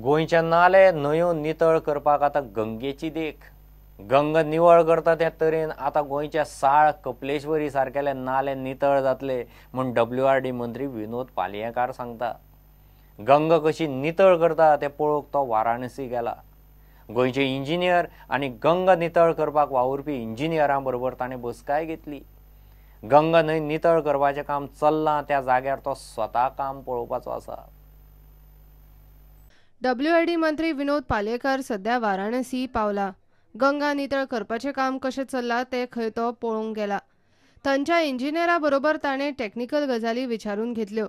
गोंयचे नाले न्हंयो नितळ करपाक आतां गंगेची देख. गंगा निवळ करता त्या तरेन आतां गोंयच्या साळ कपलेश्वरी सारकेले नाले नितळ जातले म्हूण WRD मंत्री विनोद पालयेकार सांगता. गंगा कशी नितळ करता तें पळोवंक तो वाराणसी गेला. गोंयचे इंजिनियर आनी गंगा नितळ करपाक वावुरपी इंजिनियरां बरोबर ताणें बसकाय घेतली. गंगा न्हंय नितळ करपाचें काम चल्लां त्या जाग्यार तो स्वता काम पळोवपाचो आसा. WRD मंत्री विनोद पालयेकार सध्या वाराणसी पावला. गंगा नितळ करपाचें काम कशें चल्लां तें खंय तो पळोवंक गेला. थंयच्या इंजिनियरा बरोबर ताणें टॅक्निकल गजाली विचारून घेतल्यो.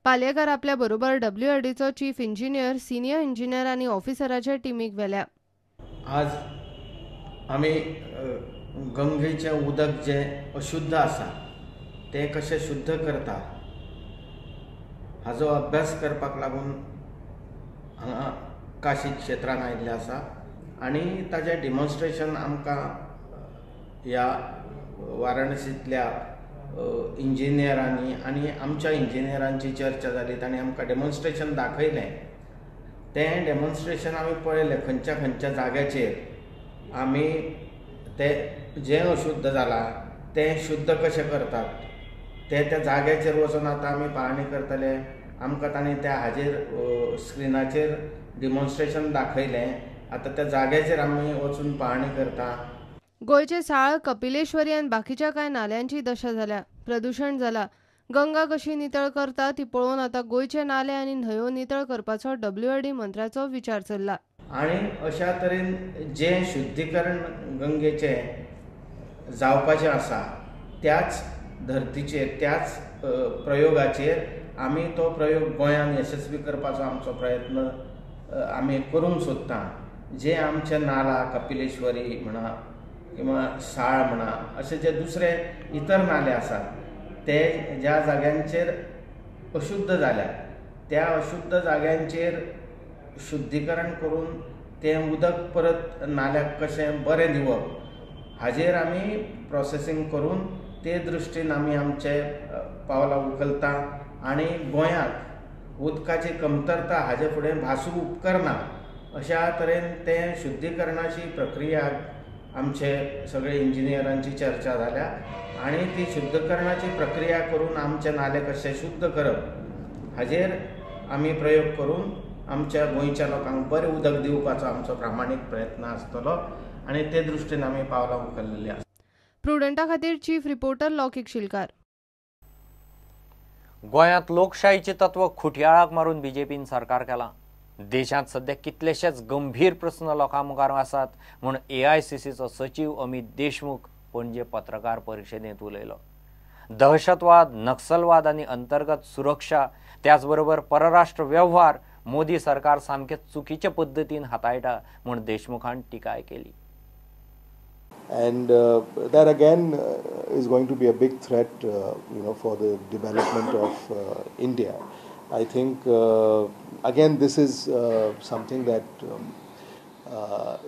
पालयेकार आपल्या बरोबर WRDचो चीफ इंजिनियर, सिनियर इंजिनियर आनी ऑफिसराच्या टिमीक व्हेल्या. आज आमी गंगेचें उदक जें अशुद्ध आसा तें कशें शुद्ध करता हाजो अभ्यास करपाक लागून हांगा काशी क्षेत्रान आयिल्लें आसा आनी ताजें डिमॉन्स्ट्रेशन आमकां ह्या वाराणसींतल्या इंजिनियरांनी आनी आमच्या इंजिनियरांची चर्चा जाली. तांणी आमकां डेमॉन्स्ट्रेशन दाखयलें. तें डेमॉन्स्ट्रेशन आमी पळयलें खंयच्या खंयच्या जाग्याचेर आमी तें जें अशुद्ध जालां तें शुद्ध कशें करतात तें त्या जाग्याचेर वचून आतां आमी पाहणी करतले. आमकां तांणी त्या हाजेर स्क्रिनाचेर डिमॉन्स्ट्रेशन दाखयलें. आतां त्या जाग्याचेर आमी वचून पाहणी करता. गोंयचे साळ, कपिलेश्वरी आनी बाकीच्या कांय नाल्यांची दशा जाल्या. प्रदूशण जाला. गंगा कशी नितळ करता ती पळोवन आतां गोंयचे नाले आनी न्हंयो नितळ करपाचो WRD मंत्र्याचो विचार चल्ला. आनी अशा तरेन जें शुद्धीकरण गंगेचें जावपाचें आसा त्याच धर्तीचेर त्याच प्रयोगाचेर आमी तो प्रयोग गोंयांत यशस्वी करपाचो आमचो प्रयत्न आमी करूंक सोदता. जे आमचे नाला कपिलेश्वरी म्हणा किंवा साळ म्हणा अशे जे दुसरे इतर नाले आसात ते ज्या जाग्यांचेर अशुद्ध जाल्या त्या अशुद्ध जाग्यांचेर शुद्धीकरण करून तें उदक परत नाल्याक कशें बरें दिवप हाजेर आमी प्रोसेसींग करून ते दृश्टीन आमी आमचे पावलां उखलता आनी गोंयांत उदकाची कमतरता हाजे फुडें भासूंक उपकरना अशा तरेन तें शुद्धीकरणाची प्रक्रिया आमचे सगळे इंजिनियरांची चर्चा जाल्या आनी ती शुद्धीकरणाची प्रक्रिया करून आमचे नाले कशे शुद्ध करप हाजेर आमी प्रयोग करून आमच्या गोंयच्या लोकांक बरें उदक दिवपाचो आमचो प्रामाणीक प्रयत्न आसतलो आनी ते दृश्टीन आमी पावलां उखल्लेलीं आसा. प्रुडंटा खातीर चीफ रिपोर्टर लौकिक शिलकार. गोंयांत लोकशाहीचें तत्व खुटयाळाक मारून बीजेपीन सरकार केलां. देशांत सध्या कितलेशेच गंभीर प्रस्न लोकां मुखार आसात म्हूण AICCचो सचीव अमित देशमुख पणजे पत्रकार परिशदेंत उलयलो. दहशतवाद, नक्सलवाद आनी अंतर्गत सुरक्षा त्याचबरोबर परराष्ट्र व्यवहार मोदी सरकार सामके चुकीचे पद्दतीन हाताळटा म्हूण देशमुखान टिकाय केली. And that again is going to be a big threat, for the development of India. I think again this is something that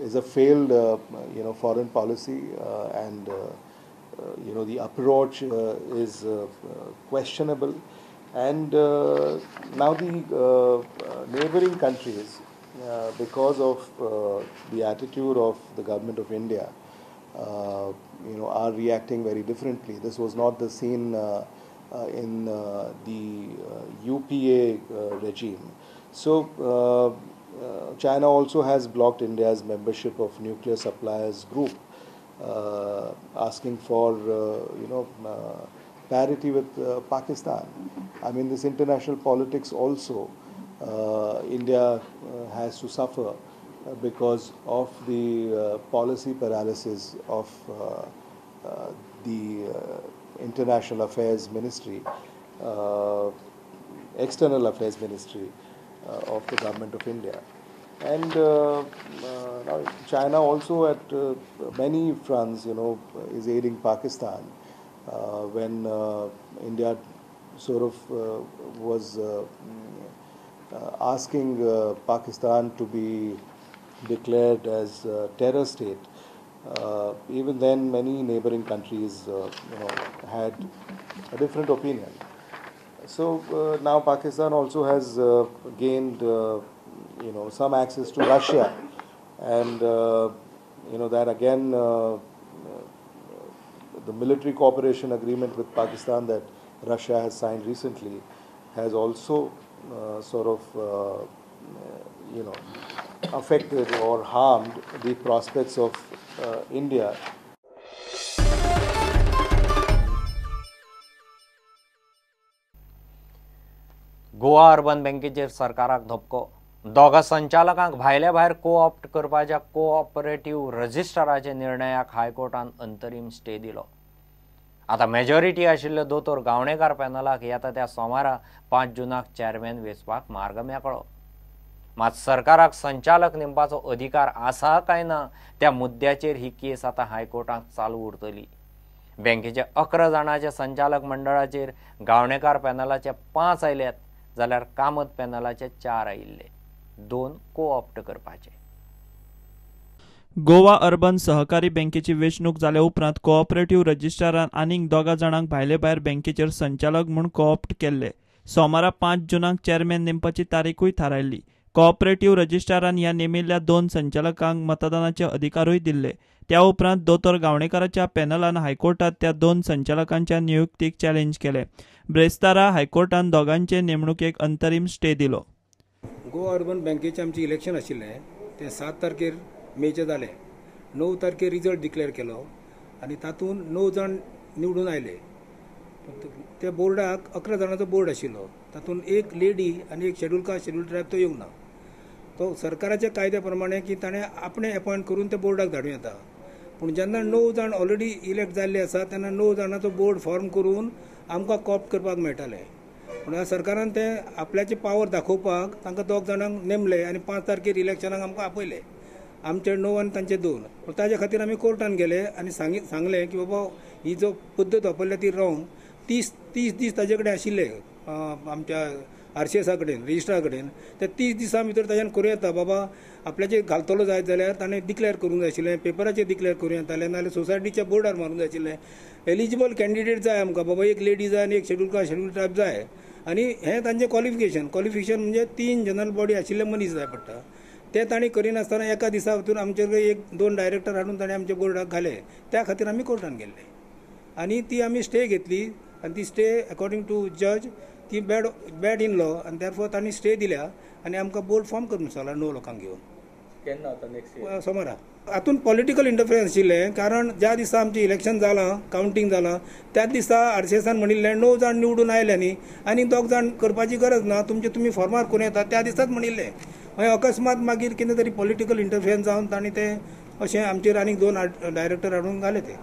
is a failed, foreign policy, and the approach is questionable. And now the neighboring countries, because of the attitude of the government of India, are reacting very differently. This was not the scene in the UPA regime. So China also has blocked India's membership of Nuclear Suppliers Group, asking for parity with Pakistan. I mean, this international politics also, India has to suffer because of the policy paralysis of the International Affairs Ministry, External Affairs Ministry of the Government of India. And now China also at many fronts, is aiding Pakistan when India sort of was asking Pakistan to be declared as a terror state. Even then, many neighboring countries, had a different opinion. So now Pakistan also has gained, you know, some access to Russia, and you know, that again the military cooperation agreement with Pakistan that Russia has signed recently has also sort of you know, affected or harmed the prospects of India. Goa urban बँकेचेर सरकाराक धपको. दोगा संचालकांक भायले भायर co-opt करपाच्या cooperative रजिस्ट्राराच्या निर्णयाक हायकोर्टान अंतरीम stay दिलो. आतां majority आशिल्ले दोतोर गावणेकार पॅनलाक येता त्या सोमारा 5 जूनाक चेअरमॅन वेंचपाक मार्ग मेकळो. मात सरकाराक संचालक नेमपाचो अधिकार आसा काय ना त्या मुद्द्याचेर ही केस आतां हायकोर्टांत चालू उरतली. बँकेच्या 11 जाणांच्या संचालक मंडळाचेर गावणेकार पॅनलाचे 5 आयल्यात जाल्यार कामत पॅनलाचे 4 आयिल्ले, 2 कोऑप्ट करपाचे. गोवा अर्बन सहकारी बँकेची वेंचणूक जाल्या उपरांत कोऑपरेटिव्ह रजिस्ट्रारान आनीक 2 जाणांक भायले भायर बँकेचेर संचालक म्हूण कोऑप्ट केल्ले. सोमारा 5 जूनाक चेअरमॅन नेमपाची तारीखूय थारायल्ली. कोऑपरेटिव्ह रजिस्ट्रारान ह्या नेमिल्ल्या 2 संचालकांक मतदानाचे अधिकारूय दिल्ले. त्या उपरांत दोतोर गावणेकाराच्या पॅनलान हायकोर्टात त्या 2 संचालकांच्या नियुक्तीक चॅलेंज केले. ब्रेस्तारा हायकोर्टान दोगांचे नेमणुकेक अंतरीम स्टे दिलो. गोवा अर्बन बँकेचें आमचें इलेक्शन आशिल्लें तें 7 तारखेर मेचें जालें. 9 तारखेर रिजल्ट डिक्लेअर केलो आनी तातूंत 9 जाण निवडून आयले. त्या बोर्डाक 11 जाणांचो बोर्ड आशिल्लो, तातूंत एक लेडी आनी एक शेड्यूल कास्ट शेड्यूल ट्रायब तो येवंक ना. तो सरकाराच्या कायद्या प्रमाणे की ताणें आपणें एपॉयंट करून त्या बोर्डाक धाडूं येता. पूण जेन्ना 9 जाण ऑलरेडी इलेक्ट जाल्ले आसा तेन्ना 9 जाणांचो बोर्ड फॉर्म करून आमकां कॉप्ट करपाक मेळटालें. पूण सरकारान तें आपल्याचे पावर दाखोवपाक तांकां 2 जाणांक नेमले आनी 5 तारखेर इलेक्शनाक आमकां आपयले. आमचे 9 आनी तांचे 2. पूण ताजे खातीर आमी कोर्टान गेले आनी सांगलें की बाबा ही जो पद्दत वापरल्या ती रॉंग. 30 दीस ताजे कडेन आशिल्ले आमच्या आरसीएसा कडेन, रजिस्ट्रा कडेन. त्या 30 दिसां भितर ताज्यान करूं येता बाबा आपल्याचेर घालतलो जायत जाल्यार ताणें डिक्लेअर करूंक जाय आशिल्लें, पेपराचेर डिक्लेअर करूं येतालें, नाजाल्यार सोसायटीच्या बोर्डार मारूंक जाय आशिल्लें. एलिजिबल कॅन्डिडेट जाय आमकां बाबा, एक लेडी जाय आनी एक शेड्यूल कास्ट शेड्यूल ट्रायब जाय. आनी हें तांचें क्वॉलिफिकेशन. क्वॉलिफिकेशन म्हणजे 3 जनरल बॉडी आशिल्ले मनीस जाय पडटा. ते तांणी करिनासतना एका दिसा भितर आमचे 1-2 डायरेक्टर हाडून ताणें आमच्या बोर्डाक घाले. त्या खातीर आमी कोर्टान गेल्ले आनी ती आमी स्टे घेतली आनी ती स्टे अकॉर्डिंग टू जज ती बॅड इन लॉ आनी देअरफॉर तांणी स्टे दिल्या आनी आमकां बोर्ड फॉर्म करूंक सांगला 9 लोकांक घेवन. केन्ना आतां नेक्स्ट सोमारा. हातूंत पॉलिटिकल इंटरफिरन्स आशिल्लें, कारण ज्या दिसा आमचें इलेक्शन जालां, कावंटींग जालां, त्याच दिसा आरसीएसान म्हणिल्लें 9 जाण निवडून आयले न्ही आनी 2 जाण करपाची गरज ना, तुमचे तुमी फॉर्मार करूं येता त्या दिसाच म्हणिल्लें. मागीर अकस्मात मागीर कितें तरी पॉलिटिकल इंटरफिरन्स जावन तांणी तें अशें आमचेर आनीक 2 डायरेक्टर हाडून घाले ते.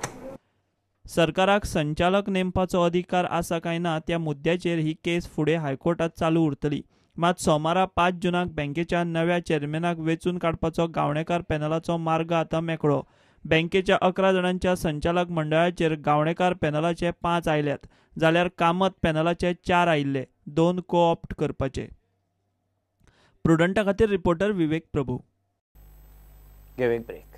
सरकाराक संचालक नेमपाचो अधिकार आसा काय ना त्या मुद्द्याचेर ही केस फुडें हायकोर्टात चालू उरतली. मात सोमारा 5 जूनाक बँकेच्या नव्या चेअरमॅनाक वेंचून काडपाचो गावणेकार पॅनलाचो मार्ग आतां मेकळो. बँकेच्या 11 जाणांच्या संचालक मंडळाचेर गावणेकार पॅनलाचे 5 आयल्यात जाल्यार कामत पॅनलाचे 4 आयिल्ले, 2 कोऑप्ट करपाचे. प्रुडंटा खातीर रिपोर्टर विवेक प्रभू. घेवं एक ब्रेक.